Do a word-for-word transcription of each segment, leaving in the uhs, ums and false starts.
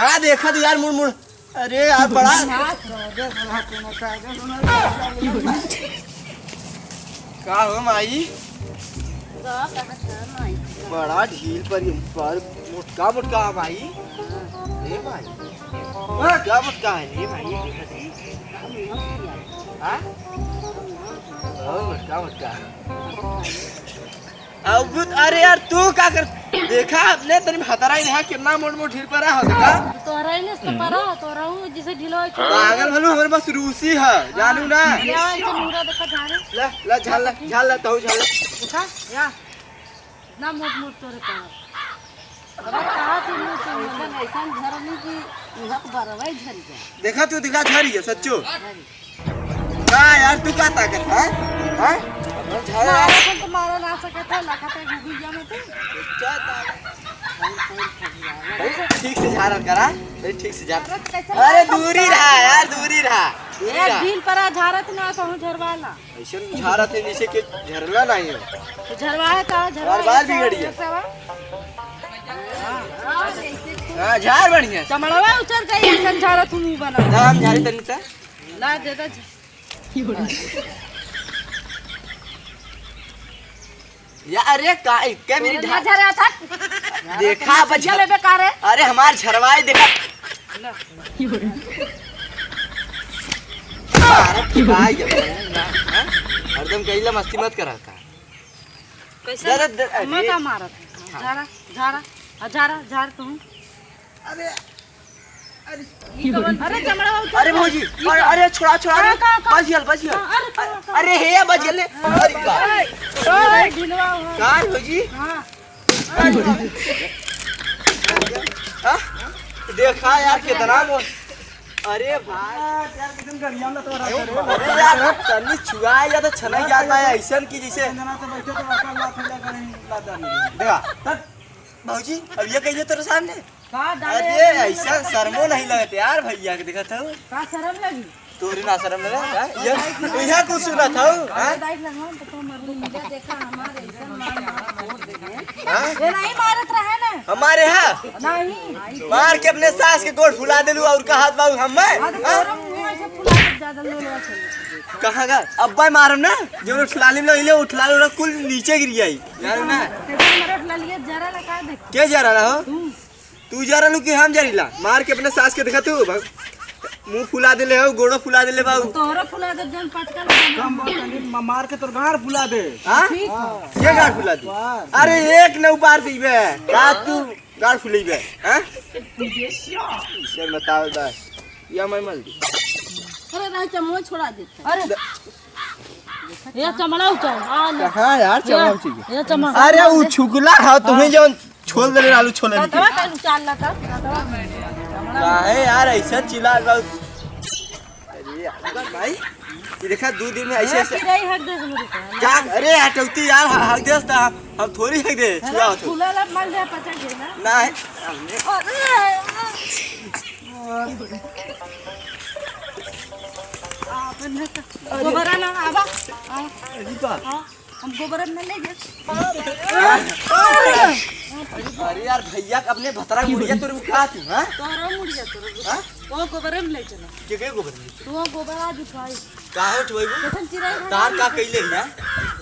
का देखत यार मुड़ मुड़? अरे यार बड़ा। का हो माई? बड़ा ढील पर ये पर मोटका मोटका है माई। ए माई। मोटका मोटका है रे माई। हाँ? ओ मोटका मोटका। अब अरे यार तू का कर, देखा अपने तनी भतरा ही नहीं कितना मोट मोट ढील पर रहा होता। तोहरा ही नहीं तो परा, तोहरा हूँ जिसे ढीलो है। पागल भलू हमरे पास रूसी है, जानू ना। ले आ, इसे मुहरा देखा झाड़े। ले, ले झाड़ ले, झाड़ ले, तहू झाड़ ले। देखा, या। इतना मोट मोट तोरे पाँव। अबे कहा तू मुँह से ऐसन, ऐसन झरनी की मुँह पर बरवै झर जा। देखा तू दिखा झरी है सच्चो। झरी। का यार तू का ताकत है? हाँ? अब हम झाड़ा मारा था तो मारा ना सकत है, लगा था गुगुल जा में तो। भाई, ठीक से झाड़ा करा। भाई, ठीक से झाड़। अरे, कैसे अरे, झाड़ा दूरी था? रहा यार, दूरी रहा। दूरी ए, रहा। दिल पर आ झाड़त ना, तो हम झरवाला। ऐसे झाड़ा थे नीचे के झरना नहीं है। तो झरवा है का? झरवा बार, बार है का? बिगड़ गया। ऐसा बा? हाँ, झाड़ बढ़िया। चमड़वा उचर गई, ऐसा झाड़ा तू नहीं बना। ना, हम झाड़ी तनी सा। ला, दे दे। या, अरे, का, के मेरी तोरे ढा-, ना झरे था? देखा, अब बजिया झ-, लेबे का रे? अरे, हमार झरवाई देखा। ना। अरे, की भाई, हाँ? हरदम कहिला मस्ती मत करा का। कैसे दे, दे, दे, अम्मा अरे। का मारत है? हाँ। झाड़ा, झाड़ा, आ, झाड़ा, झाड़ तू। अरे, अरे, अरे, चमड़ा बाबू, अरे भौजी, ई अरे, का? अरे, छोड़ा, छोड़ा, का, अरे, का, का? बच गल, बच गल। हाँ, अरे, का, का? अरे, हे, बच गल, अरे, अरे, का? अरे, ढिलवा हुआ। का भौजी? हाँ। हाँ? देखा यार, कितना मोट। अरे भाई। अरे यार, तनी छुआ या तो छनक जाता है, ऐसन की जैसे। देखा। भौजी, अब ये कहिए तोरे सामने। का डाले अरे, हैं? ऐसा शर्मो नहीं लगत यार, भैया के देखत हूँ। का शर्म लगी? तोरी ना शर्म लगे, हाँ? ये, ये कुछ सुनत हूँ, हाँ? दाई लगवा, तो तुम मर्द मुझे देखा, हमारे ऐसा मार, मार फोड़ देंगे। हाँ? ये नहीं मारत रहे ना? हमारे यहाँ? नहीं। मार के अपने सास के गोड़ फुला देलू और कहा बाबू हम मैं? हाँ, तो हाँ? तोरा मुँह ऐसे फुला के ज्यादा लोलवा चले। कहाँ का? अब्बा मारम ना, जो उठलाली में लगे, उठलाली वाला कुल नीचे गिर जाई। यार ना। कैसे हमारा उठलालिया जरा लगा दे। के जरा रहा हो? तू। तू जरा लू कि हम जरीला? मार के अपने सास के देखा तू, भग-, मुंह फुला देले हो, गोड़ो फुला देले बाबू। तोहरो फुला दे, जौन पटकल बना। हम बोलतनी, म-, मार के तोर गाड़ फुला दे। हाँ? ठीक है। के गाड़ फुला दे? बार। अरे एक न उबार दीबे, का तू गाड़ फुलेबे? हाँ? इसे बताओ दा, या मैं मल दी। अरे नहीं, चमवा छोड़ा देते। अरे। ये चमड़ा उचर, आ ना। कहाँ यार चमड़ा ये, उचर? ये चमड़ा। अरे उ छुगला है, तुम्हें हाँ। जौन छोल देले आलू छोले तो निके। दवा का उचार ला था। काहे यार ऐसा चिल्ला रहा? अरे यार भाई, ये देखा दू दिन में ऐसे अरे ऐसे चिड़ै हक दे हमरे का। जा, अरे हटौती यार, ह-, हक दे ता, हम थोड़ी हक दे, अरे छुआ हो तो। फूला ला मल दे पचा के ना। नहीं, हमने अरे। आपन है का? अरे। गोबरा ना आवा। आ। अरे बा। हाँ। हम गोबर अब न ले गए। अरे यार भैया, अपने भतरा मुड़िया तोरे उठा तू, हाँ? तोहरा मुड़िया तोरे। हाँ? वो गोबर अब ले चलो। के, के गोबर ले? तू वो गोबर आज उठवाई। काहे उठवाई वो? कैसन चिड़ै है? तार का कैले है?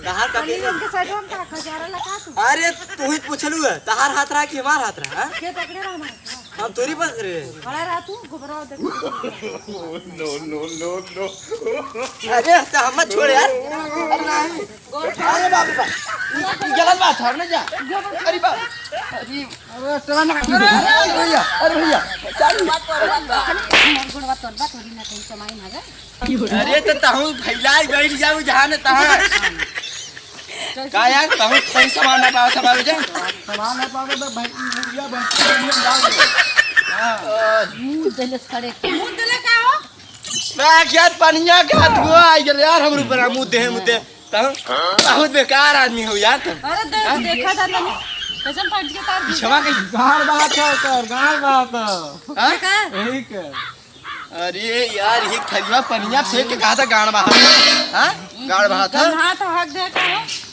तार का कैले? उनके साइड में का खजारा लगा तू? अरे तू ही पूछलू है, तार हाथ रहा कि हमार हाथ रहा, हाँ? के पकड़े रहा हमारे? हम तोरी पास रे। खड़ा रहा तू, गोबरा देख। No, no, no, no। अरे, तो हम मत छोड़ यार। अरे नहीं। अरे बाप रे बाप। ई, ई गलत बात है ना जा। अरे बाप। अरे, अरे, टला ना। अरे, अरे भैया, अरे भैया। चालू। गोड़वा तोड़ बा, थोड़ी ना कहीं चमाई ना गए। अरे तो तहूँ फैला बैठ जाऊ जहाँ न तहाँ। का यार, तहूँ सही सामान ना पावत हमारे जा। सामान ना पावत तो भाई, मुर्गिया बंसी बंसी डाल दे। हाँ। मुंह देले खड़े। मुंह देले का हो? ना यार, पनिया के हाथ हुआ, आई गेल यार, हमरे ऊपर मुंह देहे, मुंह दे। तहूँ बहुत बेकार आदमी हो यार तुम। अरे दे, हाँ? देखा था तनी। कसम फट के तार पीछवा के गाड़ बात है, तो गाड़ बात है। हाँ? का? यही के। अरे यार, ये थरिया पनिया फेंक के कहा था गाड़ बहा था? हाँ? गाड़ बहा था? हाथ हक दे का हो?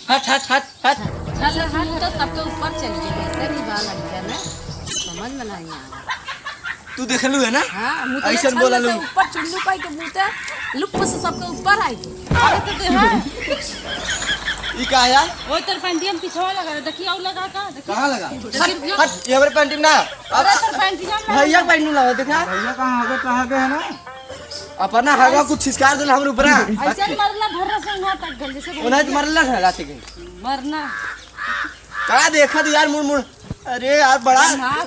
हट, हट, हट, हट। चल, हाथ तो सबके ऊपर चल गई, ऐसे भी बाल लग गया ना, समझ में नहीं आ रहा। तू देख लू है ना? हाँ, मुँह तो ऐसन बोला लू। ऊपर चुल्लू पाई के मुँह ते लुप्प से सबके ऊपर आई। अरे तो दे, हाँ। ई का है यार? ओए, तोर पैंटिया में पिछवा लगा रहा, देखी और लगा का? देखी। कहाँ लगा? देखी, हट, हट, ये हमारे पैंटी में ना। अरे, तोर पैंटिया में भैया पैंटी में लगा, देखा? भैया कहाँ आगे, कहाँ आगे है ना? अपना हगा कुछ छिसकार देना हमरे ऊपर। ऐसे मरला भर्रा से वहाँ तक गल, जैसे उन्हें तो मरला है लाते के। मरना। का देखा तो यार, मुड़, मुड़। अरे यार, बड़ा। हाँ।